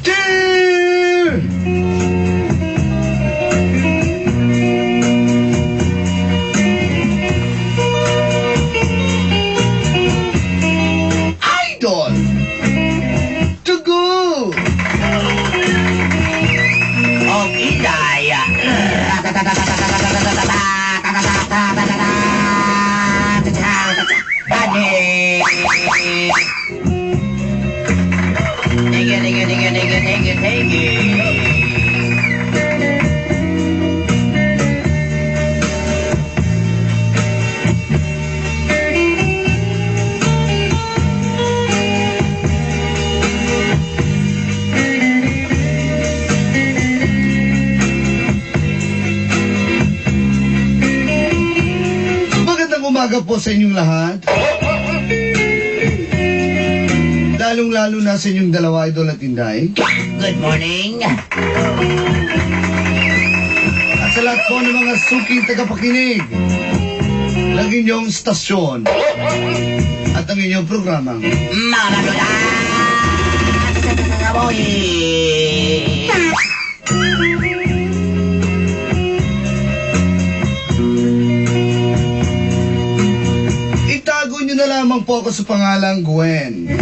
Dear! Idol! To go! Og Inday. Bani. Thank you, thank you, thank you, thank you, thank you, thank you. Magandang umaga po sa inyong lahat. Lalong-lalo na sa inyong dalawa, Idol at Inday. Good morning. At sa lahat po ng mga suking tagapakinig ng inyong stasyon at ang inyong programa. Mga kalula. Itago nyo na lamang po ako sa pangalang Gwen.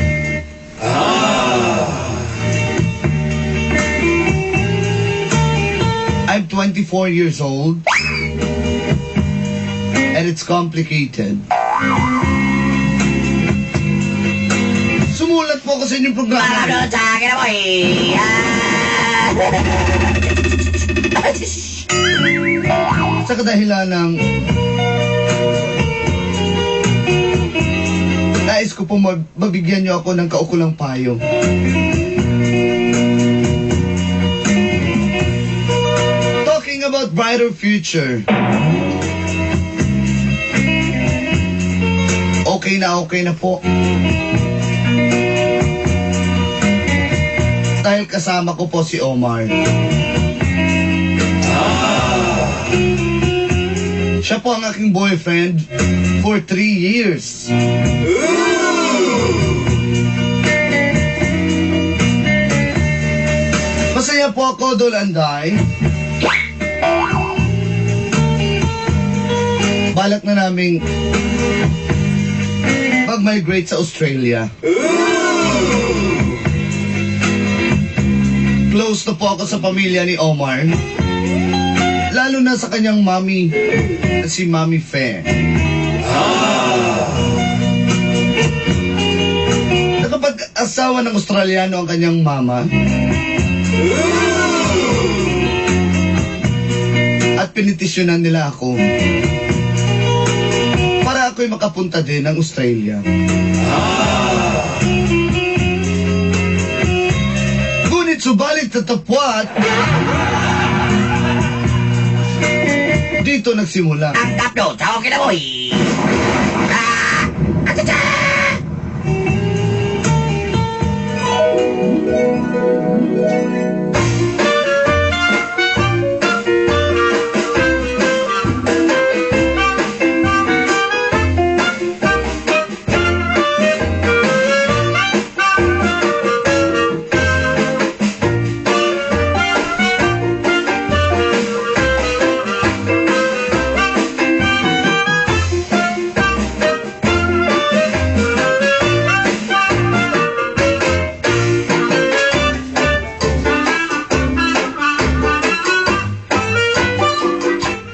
I'm 24 years old and it's complicated. Sumulat po ako sa inyong programa. Mga kalula. Sa kadahilan ng nais ko po mabigyan niyo ako ng kaukulang payo. Talking about brighter future. Okay na po. Dahil kasama ko po si Omar. Siya po ang aking boyfriend for 3 years. Masaya po ako, Dol Anday. Balak na naming mag-migrate sa Australia. Close na po ako sa pamilya ni Omar. Lalo na sa kanyang mommy, si Mommy Fe. Nakapag-asawa ng Australiano ang kanyang mama. At pinitisyonan nila ako para ako'y makapunta din ng Australia. Ngunit subalit tatapwat, dito nagsimula. Ang tapno sa kinabuhi. Ah! Achacha!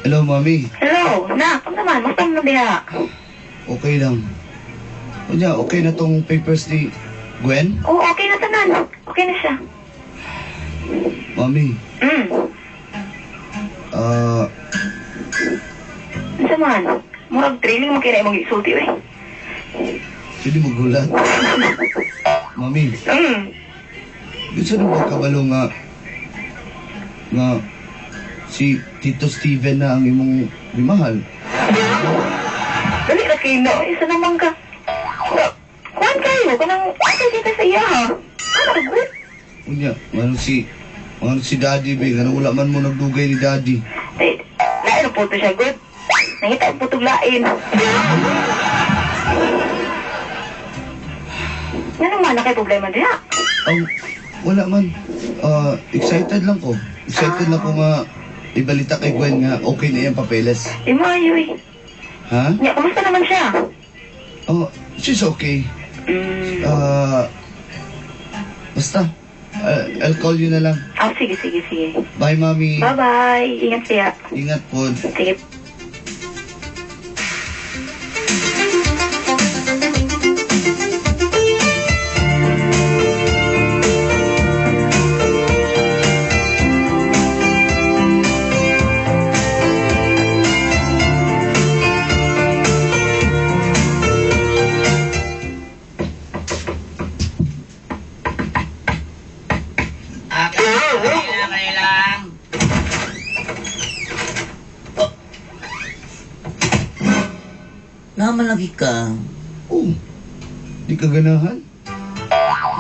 Hello, Mommy. Hello, nak, ano naman? Musta mo diha? Okay lang. Kunya, okay na tong papers ni Gwen? Oo, okay na tanan. Okay na siya. Mommy, Unsa man? Murag training mo kay na imong isulti we. Pwede mo gulat. Mami, gusto na ba kabalo nga si Tito Steven na ang imong gimahal? Dali ra kay no, isa naman ka. Kuan ka kayo, kanang okay kita sa iya ha. Ano good? Unya, ano si Daddy, be? Ganun wala man mo nagdugay ni Daddy. Ay, lain ang puto siya, good. Nangita ang putog lain. Ano man na kay problema diha? Ang, wala man. Ah, excited lang ko. Excited lang ko nga ibalita kay Gwen nga okay na iyang papeles. Di maayo eh. Ha? Nya, kumusta naman siya? Oh, she's okay. Ah, basta. Ah, I'll call you na lang. Ah, sige, sige, sige. Bye, Mommy. Bye-bye. Ingat siya. Ingat po. Sige. Okay, okay lang. Oh. Naman lagi ka. Oh, di ka ganahan?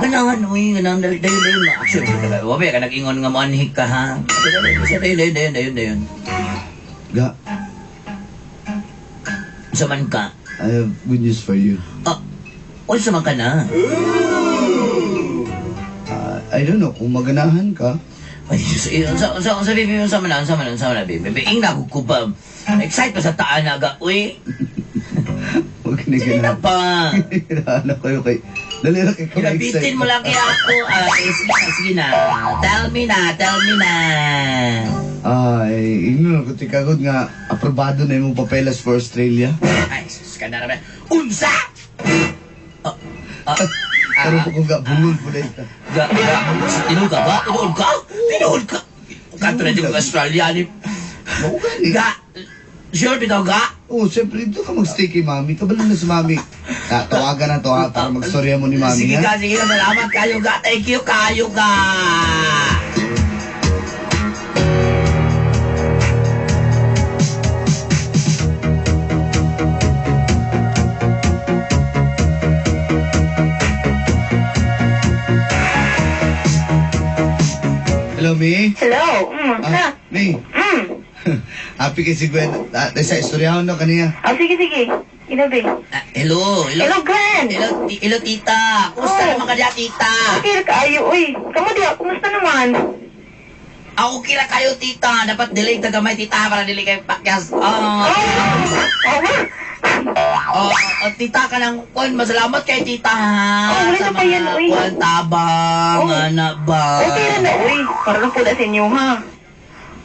Ganahan, uy, ganahan, dayon, dayon, dayon. Actually, wabi ka nag-ingon nga moanhig ka, ha? Dayon, dayon, dayon, dayon, dayon. Ga, Unsa man ka? I have good news for you. Ah, unsa man ka na? Ah, I don't know kung maganahan ka. Ay, Diyos, eh, unsa, unsa, unsa, baby, unsa man na, unsa man na, unsa man na, baby. Baby, ingna ko ko ba? Excite pa sa taan na, ga, uy. Huwag ka na Sige na ganahan. pa. Ano kayo kay... Dali na kay Ginabitin mo lang kaya ako. Ah, eh, sige na, sige na. Tell me na, tell me na. Ay, ingnon ko tikagod nga aprobado na imong papeles for Australia. Ay, sus ka na naman. Unsa! Ah, ah, Pero po kung ga bungol po na ito. Ga, ga, tinuod ka ba? Tinuod ka? Tinuod ka? Kanto na di ko Australia ni. Mao gani. Ga, sure bitaw ga? Oh, siyempre dito ka magstay kay Mami. Kabalo na si Mami. Tawagan na to ha, para magstorya mo ni Mami Sige ha. ka, sige ka. Salamat kayo ga. Thank you kayo ga. Hello, May. Hello. Na. Ah, May. Happy kay si Gwen. Ah, sa istoryahon na kaniya. Ah, sige, sige. Ginabi. Ah, hello, hello. Hello, Gwen. Hello, hello tita. Kumusta Oh. naman ka diya, tita? Okay, kaayo, uy. Kamu diha, kumusta naman? Ako kira kayo, tita. Dapat delay ta gamay, tita, para dili kayo pakyas. Ah, Oh, oh, oh, oh, tita ka ng kuan, masalamat kay tita ha. Oh, wala Sa na pa yan, mga uy. Kuan tabang, Oh. ana ba. Okay ra na, uy. Para lang po na sa inyo, ha?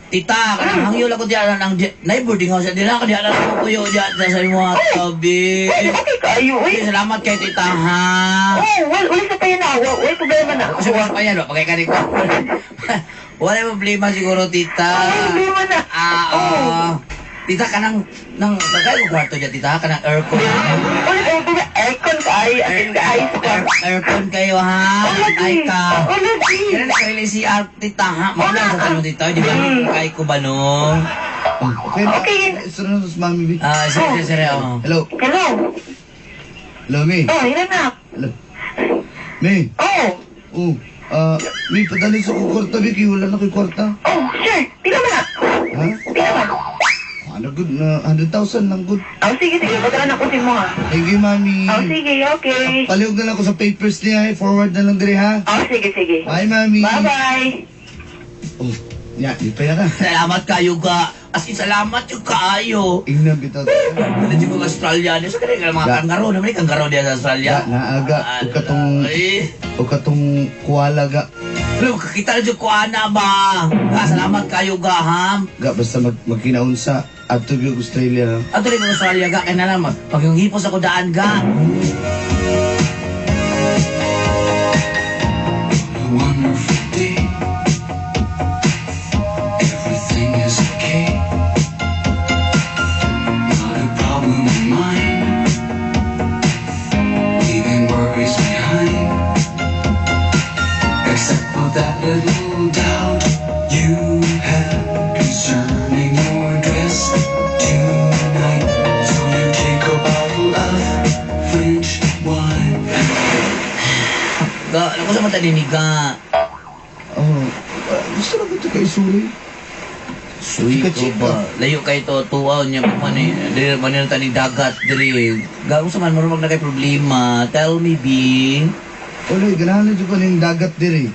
Tita, kanang hangyo lang ko diyan ang nay boarding house diyan ako diyan lang ko kuyo diyan sa imo tabi. Uy, okay kaayo, uy. Salamat kay tita ha. Oh, well, wala sa payan na. Wala problema na. Kasi wala pa yan, pagay ka rin ko. Wala problema siguro, tita. Wala problema na. Ah, Oh. oh. Tita, kanang, nang, tagay ko kwarto dyan, tita, kanang aircon. Wala problema. Aircon kaayo. As in, kaayo sa kwarto. Aircon kayo, ha? Oh, lagi. Ay ka. Oh, lagi. Kaya na nakarili si Art, tita, ha? Maulan sa tanong, tita, di ba? Kay ko ba, no? Oh, okay na. Okay. Istorya na to si Mami. Bi. Ah, sige, sige, sige, oh. Hello. Hello. Hello, May. Oh, yun na. Hello. May. Oh. Oh, ah, May, padali sa kong kwarta, Bi. Kaya wala na ko'y kwarta. Oh, sure. Pila man na. Ha? Pila man. Ano good na 100,000 lang good. Oh, sige, sige. Padala na ko si mo, ha? Thank you, Mami. Oh, sige, okay. Palihog na lang ako sa papers niya. Eh. Forward na lang dire, ha? Oh, sige, sige. Bye, Mami. Bye-bye. Oh, ya, di pa ka. Salamat kayo ka. As in, salamat yung kaayo. Ingnan bitaw. Wala dyan kong Australia. Sa kanila mga Ga. kangaroo. Naman yung kangaroo diyan sa Australia. Ga, naaga. Ug katong- Ay. O katong koala ga. Pero kakita na dyan ko, ana ba? Ga, salamat kayo ga, ha? Ga, basta magkinaunsa. Adto gyud Australia. Ha? Ato rin kong Australia ga, kaya na naman. Pag yung hipos ako daan ga. A wonderful day. Everything is okay. Not a problem in mind. Leaving worries behind. Except for that little doubt you have concerning your dress tonight. So you take a bottle of French wine. man taniniga? Oh, gusto lang ito kay Suri. Suy ko Chika-chika. ba? Layo kay to tuaw niya pa man eh. Diri man nila tani dagat diri. Gago sa man murag na kay problema. Tell me, B. Uloy, ganahan na dyan ko ning dagat diri.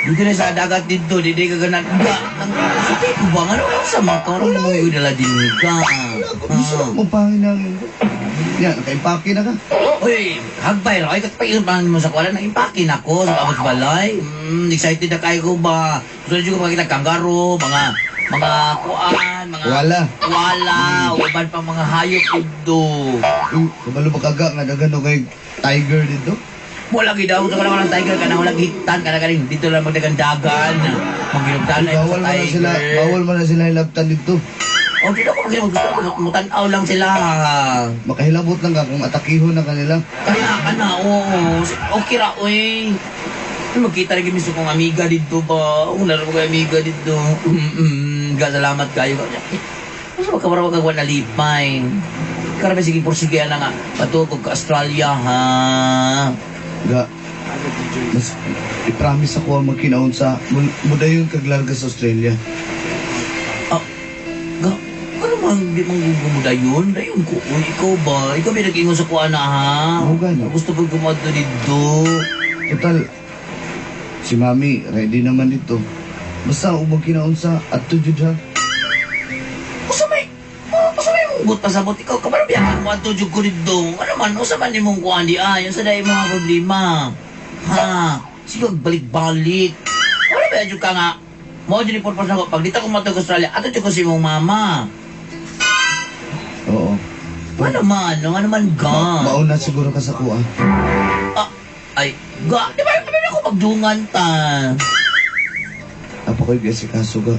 Dito na sa dagat dito, di ka ganan. Ga, ang suti ko ba? Ano ka sa mga karong mo yung dala din ka? Wala ko, gusto lang mapangin na. Yan, nakaimpake na ka. Uy, hagbay ra. Ay, katpail pa mo sa kuwala. Nang-impake na ko sa abot balay. Excited na kayo ko ba? Gusto na ko makita kangaroo, mga kuan, mga Wala. Wala, uban pang mga hayop dito. Uy, kabalo ba kaga nga dagan o kay tiger dito? Wala gid daw sa kanang tiger kana wala hiktan kana kaning dito lang magdagandagan. Maginugtan ay Bawal sa man na sila, tiger. bawal man na sila hilabtan dito. Oh, dito ko maginug gusto ko mutanaw lang sila. Makahilabot lang ka kung atakihon na kanila. Kana kana oo. Okay ra oy. Magkita lagi miso kong amiga dito ba? Kung laro ko amiga dito. Ga salamat kayo. Masa ba kamara kag wala lipay? Karabe sige porsige na nga. Patuog ka Australia ha. Ga, mas i-promise ako ang magkinaon sa mudayon kag larga sa Australia. Ah, ga, ano man di man gumuda yun? Dayon ko, uy, ikaw ba? Ikaw ba nag-ingon sa kuha na, ha? Oo, gani. Gusto pag gumadto dito. Total, si Mami ready naman dito. Basta ug magkinaon sa adto jud ha. Usa may, oh, usa may mong gut pasabot ikaw. Kabalo biya mo adto jud ko dito. Ano man, usa man nimong kuha di ay. Usa dahil mga problema. Ha? Sige, balik-balik. Wala ba jud ka nga? Mo jud ni purpose nako pag dito ko matug Australia, ato jud ko si mong mama. Oo. Ano man, ano man ga? Mauna siguro ka sa kuha. Ah, ay, ga, di ba kami ako magdungan ta? Apa ko'y kaso ga.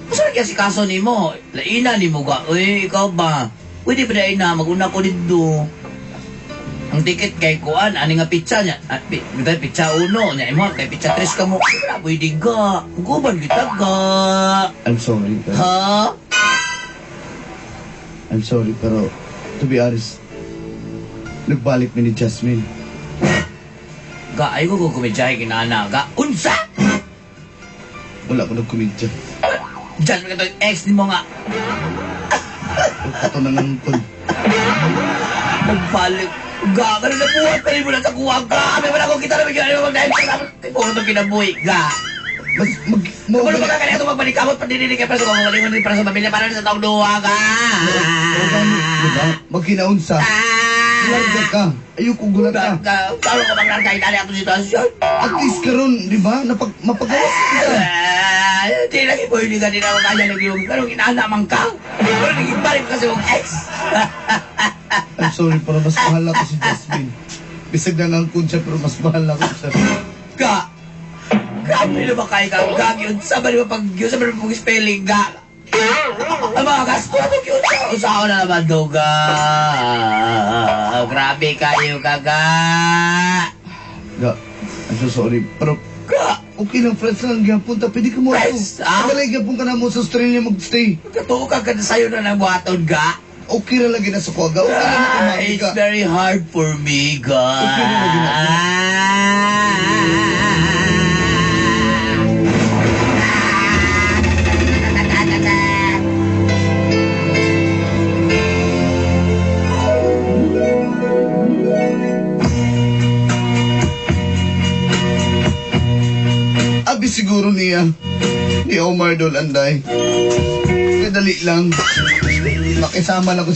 Masa lagi si kaso nimo? Laina nimo ga. Uy, ikaw ba? Pwede ba dahil na maguna ko dito? Ang ticket kay kuan, ani nga pizza niya. Ah, di ba pizza uno niya imo kay pizza tres ka mo. Wala pwede ga. Guban kita ga. I'm sorry pero Ha? I'm sorry pero to be honest, nagbalik mi ni Jasmine. Ga ay ko kumedyahe kinana ga. Unsa? Wala ko nagkomedya. Jasmine ka to ex nimo nga. Kato nang angkon. Nagbalik. Ga, ganun na buhat pa rin mo na sa kuha ga. May wala ko kita na bigyan mo magdahil sa puro itong kinabuhi ga. Mas mag mo Kung ano ba kaya ito magbalik-kamot, pandinig kayo para sa mga malingon para sa pamilya, para sa taong duwa ka. Diba? Magkinaon sa. Larga ka. Ayoko gulat ka. Paano ka maglarga itali atong sitwasyon? At least karon, di ba? Napag mapagawas kita. Ah, hindi lagi po, hindi ka din ako kaya lagi yung ganong inaana man ka. Pero naging kasi mong ex. I'm sorry pero mas mahal ako si Jasmine. Bisag na angkon siya pero mas mahal ako siya. Ga! Grabe na ba kayo ka? Gag yun. Sa ba pag yun? Sa ba pag spelling? Ga! Ang mga gasto ako yun. Sa na naman do, ga. Grabe kayo ka, ga. Ga, I'm so sorry. Pero Ga! okay lang, friends lang gyapon ta. Pwede ka mo. Friends, ah? Wala gyapon ka na mo sa Australia magstay. Totoo ka ka sa'yo na nabuhaton, ga. Okay ra lagi na sa kuha. Ga, okay lang na Ah, kumami it's ka. very hard for me, ga. Okay na lagi na. Abi siguro niya ni Omar Dolanday. Kadali lang. Makisama lang ko.